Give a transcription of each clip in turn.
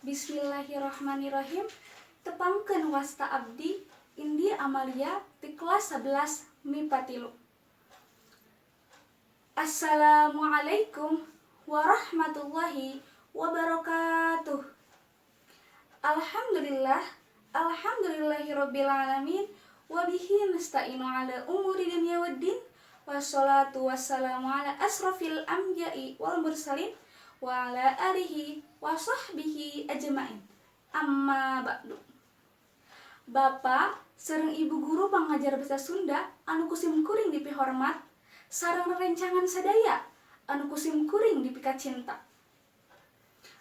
Bismillahirrahmanirrahim. Tepangkeun, wasta abdi Indi Amalia di kelas 11 MIPA 3. Assalamualaikum warahmatullahi wabarakatuh. Alhamdulillah, alhamdulillahirabbil alamin, wabihi nasta'inu ala umuri dunya waddin, wassalatu wassalamu ala asrafil anbiya'i wal mursalin wa ala alihi wa sahbihi ajmain. Amma ba'du. Bapak sareng Ibu guru pangajar bahasa Sunda anu ku sim kuring dipihormat, sareng rerencangan sadaya anu ku sim kuring dipikacinta.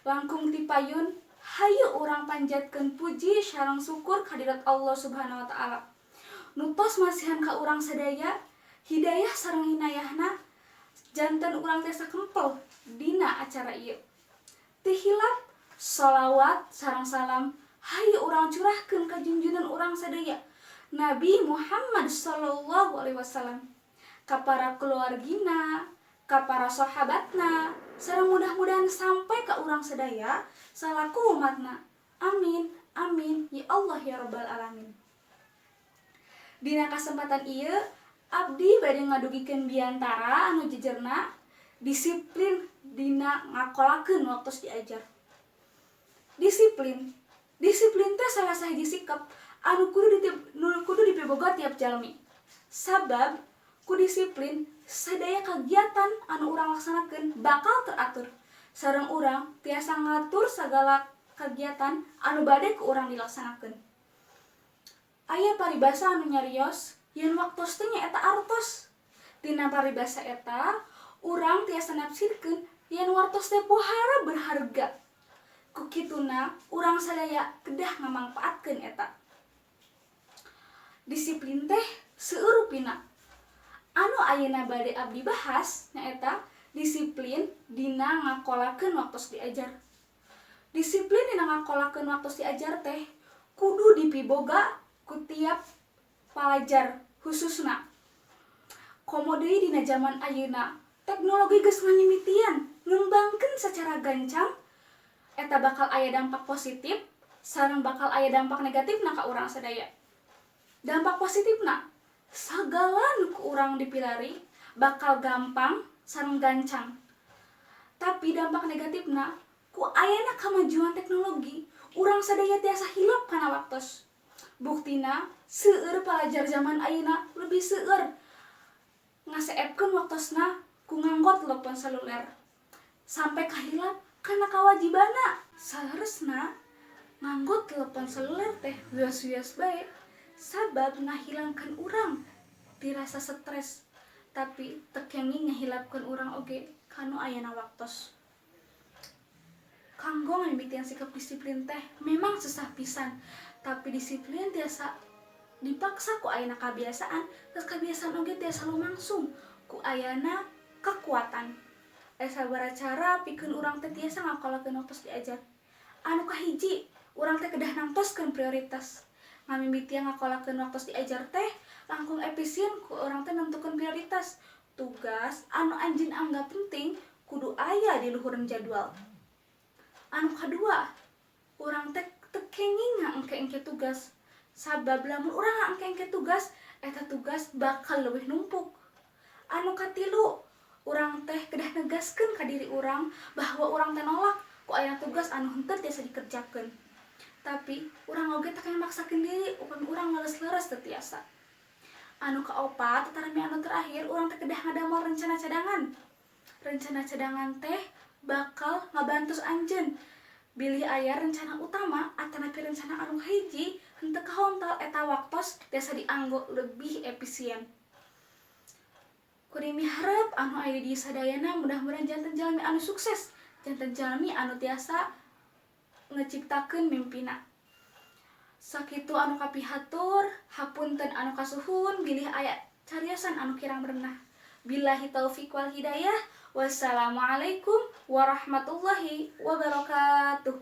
Langkung ti payun, hayu urang panjatkeun puji sareng syukur kehadirat Allah Subhanahu wa Ta'ala nu tos masihan ka urang sadaya hidayah sareng inayahna, janten urang tiasa kempel dina acara ieu. Teu hilap, sholawat sareng salam hayu urang curahkeun ka junjunan urang sadaya, Nabi Muhammad Sallallahu Alaihi Wasallam, ka para keluargina, ka para sahabatna, sareng mudah-mudahan sampai ka urang sadaya salaku umatna. Amin amin ya Allah ya Rabbal alamin. Dina kesempatan ieu abdi bade ngadugikeun biantara anu jejerna disiplin dina ngakolakeun waktu diajar. Disiplin, disiplin teh salah sahiji sikap anu nu kudu dipiboga tiap jalmi, sabab ku disiplin sadaya kegiatan anu urang laksanakeun bakal teratur sareng urang tiasa ngatur segala kegiatan anu bade ku urang dilaksanakeun. Aya paribasa anu nyarios yen waktos teh nyaeta artos. Tina paribasa eta urang tiasa nafsirkeun yen wartos teh pohara berharga. Ku kituna urang sadaya kedah ngamangpaatkeun eta. Disiplin teh seueur rupina. Anu ayeuna bade abdi bahas nyaeta disiplin dina ngakolakeun waktos diajar. Disiplin dina ngakolakeun waktos diajar teh kudu dipiboga ku tiap palajar khususna. Komo deui dina zaman ayeuna, teknologi geus nganyimitian ngembangkeun secara gancang. Eta bakal aya dampak positif sareng bakal aya dampak negatifna ka urang sadaya. Dampak positifna, sagala nu ku urang dipilari bakal gampang sareng gancang. Tapi dampak negatifna, ku ayana kamajuan teknologi, urang sadaya tiasa hilap kana waktos. Buktina, seueur palajar zaman ayeuna lebih seueur ngaseepkeun waktosna ku nganggo telepon seluler sampai kahilap kana kawajibanna. Saleresna nganggo telepon seluler teh wios-wios bae, sabab ngahilangkeun urang ti rasa stres, tapi teu kenging ngahilapkeun urang oge kanu ayana waktos. Kanggo ngamimitian sikap disiplin teh memang susah pisan, tapi disiplin tiasa dipaksa ku ayana kabiasaan, terus kabiasaan oge tiasa lumangsung ku ayana kekuatan. Aya sabaraha cara pikeun urang teh tiasa ngakolakeun waktos diajar. Anu kahiji, urang teh kedah nangtoskeun prioritas. Ngamimitian ngakolakeun waktos diajar teh langkung efisien ku urang teh nentukeun prioritas. Tugas anu anjeun anggap penting kudu aya di luhureun jadwal. Anu kadua, urang teh teu kenging ngaengke-engke tugas, sabab lamun urang ngaengke-engke tugas, eta tugas bakal leuwih numpuk. Anu katilu, urang teh kedah negaskeun ka diri urang bahwa urang teh nolak ku aya tugas anu henteu tiasa dikerjakeun. Tapi urang oge teu kenging maksakeun diri upami urang leres-leres teu tiasa. Anu kaopat tarami anu terakhir, urang teh kedah ngadamel rencana cadangan. Rencana cadangan teh bakal ngabantos anjeun bilih aya rencana utama atanapi rencana anu kahiji henteu kahontal, eta waktos tiasa dianggo lebih efisien. Kuring miharep anu aya di dieu sadayana mudah-mudahan janten jalmi anu sukses, janten jalmi anu tiasa ngeciptakeun mimpina. Sakitu anu kapihatur, hapunten anu kasuhun bilih aya cariosan anu kirang merenah. Billahi taufik wal hidayah. Wassalamualaikum warahmatullahi wabarakatuh.